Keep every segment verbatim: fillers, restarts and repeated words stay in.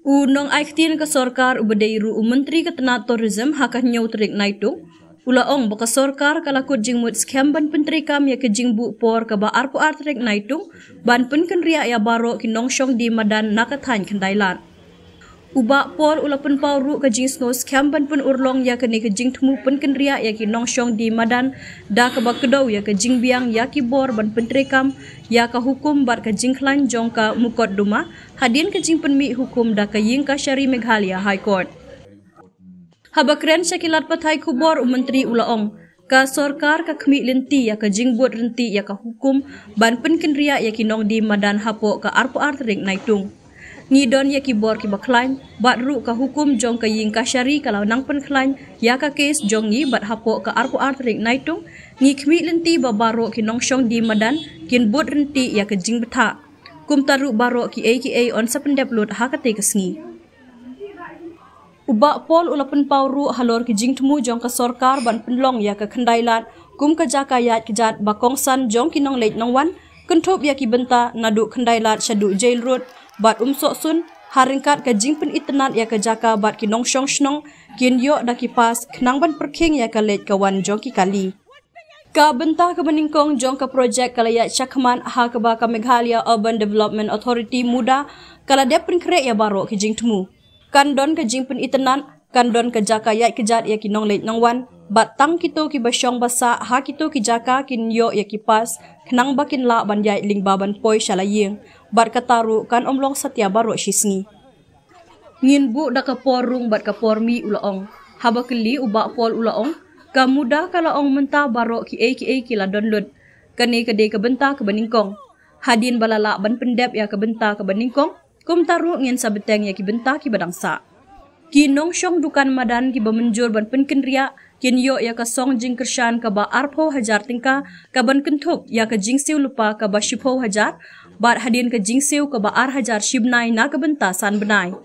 U nongai ktien ka sorkar uba dei ruh u Myntri ka tnat Tourism ha ka hynñiew tarik Naitung u la ong ba ka sorkar ka la kut jingmut skhem ban pyntreikam ïa ka jingbuh por kaba arphew ar tarik Naitung ban pynkynriah ïa baroh ki nongshong die madan na ka thaiñ Khyndailad. U Bah Paul u la pynpaw ruh ka jingsngew skhem ban pynurlong ïa kane ka jingthmu pynkynriah ïa ki nongshong die madan da kaba kdew ïa ka jingbiang ïa ki bor ban pyntreikam ïa ka hukum bad ka jingkhlaiñ jong ka mukotduma hadien ka jingpynmih hukum da ka Ïingkashari Meghalaya High Court. Haba kren sha ki lad pathai khubor u Myntri u la ong ka sorkar ka khmih lynti ïa ka jingbud rynti ïa ka hukum ban pynkynriah ïa ki nongdie madan hapoh ka arphew ar tarik Naitung. Ngi don ïa ki bor kiba khlaiñ bad ruh ka hukum jong ka Ïingkashari ka la nang pynkhlaiñ ïa ka kes jong ngi bad hapoh ka arphew ar tarik Naitung ngi khmih lynti ba baroh ki nongshong die madan kin bud rynti ïa ka jingbthah. Kumta ruh baroh kiei kiei yn sa pyndep lut ha katei ka sngi. U Bah Paul u la pynpaw ruh halor ki jingthmu jong ka sorkar ban pynlong ïa ka Khyndailad kum ka jaka ïaid kjat ba kongsan jong ki nongleit nongwan, kynthup ïa ki bynta naduh Khyndailad shaduh Jail Road bad Umsohsun, ha ryngkat ka jingpynitynnad ïa ka jaka bad ki nongshong shnong kin ïoh da ki pass khnang ban pyrkhing ïa ka leit ka wan jong ki kali. Ka bynta kaba nyngkong jong ka projek ka la ïaid shakhmat ha kaba ka Meghalaya Urban Development Authority, MUDA, ka la dep pynkhreh ïa baroh ki jingthmu. Kan don ka jingpynitynnad, kan don ka jaka ïaid kjat ïa ki nongleit nongwan bad tang kito kiba shong ba sah ha kito ki jaka kin ïoh ïa ki pass khnang ba kin lah ban ïaid lyngba ban poi sha la ïing bad kata ruh kan ym long satia baroh shi sngi. Ngin buh da ka por rung bad ka por mih, u la ong. Haba kylli u Bah Paul u la ong ka MUDA ka la ong mynta baroh kiei kiei ki la don lut. Kane ka dei ka bynta kaba nyngkong. Hadien ba la lah ban pyndep ïa ka bynta kaba nyngkong, kumta ruh ngin sa bteng ïa ki bynta kiba dang sah. Ki nongshong dukan madan kiba mynjur ban pynkynriah kin ïoh ïa ka song jingkyrshan kaba arphew hajar tyngka kaban kynthup ïa ka jingsiew lypa kaba shiphew hajar bad hadien ka jingsiew kaba ar hajar shi bnai na ka bynta san bnai.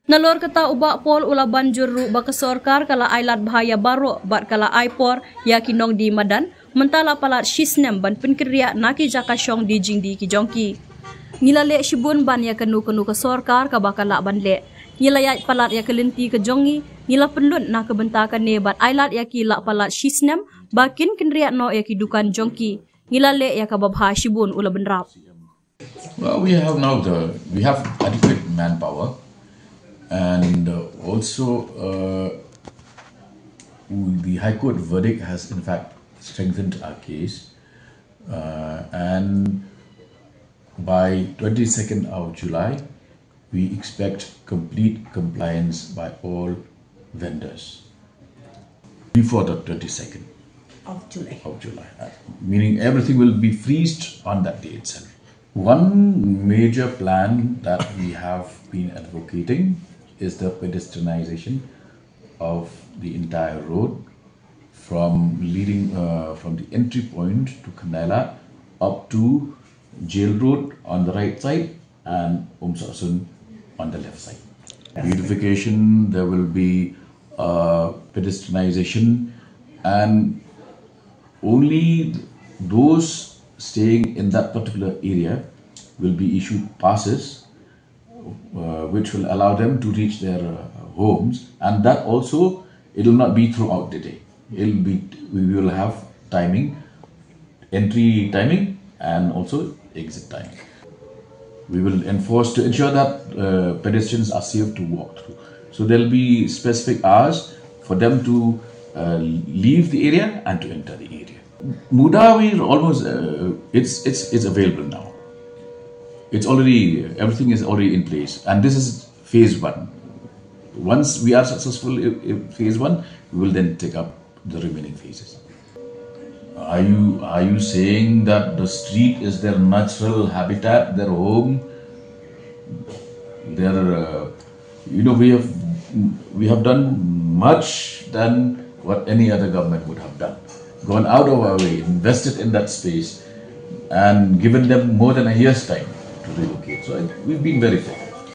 Nalor kata u Bah Paul u la ban jur ruh ba ka sorkar ka la ai lad bha ïa baroh bad ka la ai por ïa ki nongdie madan mynta la palat shi snem ban pynkynriah na ki jaka shong die jingdie ki jong ki. Ngi la leh shibun ban ïa kano kano ka sorkar kaba ka lah ban leh. Ngi la ïaid palat ïa ka lynti ka jong ngi, ngi la pynlut na ka bynta kane bad ai lad ïa ki la palat shi snem ba kin kynriah noh ïa ki dukan jong ki. Ngi la leh ïa kaba bha shibun, u la bynrap. Well, we have now the we have adequate manpower, and uh, also uh, the High Court verdict has in fact strengthened our case, uh, and by twenty-second of July, we expect complete compliance by all vendors before the twenty-second of July. Of July, uh, meaning everything will be freezed on that day itself. One major plan that we have been advocating is the pedestrianization of the entire road from leading uh, from the entry point to Khandailat up to Jail Road on the right side and Umsoksun on the left side. Beautification, there will be uh, pedestrianization, and only those staying in that particular area will be issued passes uh, which will allow them to reach their uh, homes, and that also it will not be throughout the day. It'll be we will have timing, entry timing, and also exit timing. We will enforce to ensure that uh, pedestrians are safe to walk through. So there'll be specific hours for them to uh, leave the area and to enter the area. Muda, we almost uh, it's it's it's available now. It's already everything is already in place, and this is phase one. Once we are successful in phase one, we will then take up the remaining phases. Are you are you saying that the street is their natural habitat, their home? Their uh, you know we have we have done much than what any other government would have done. Gone out of our way, invested in that space, and given them more than a year's time to relocate. So we've been very fair.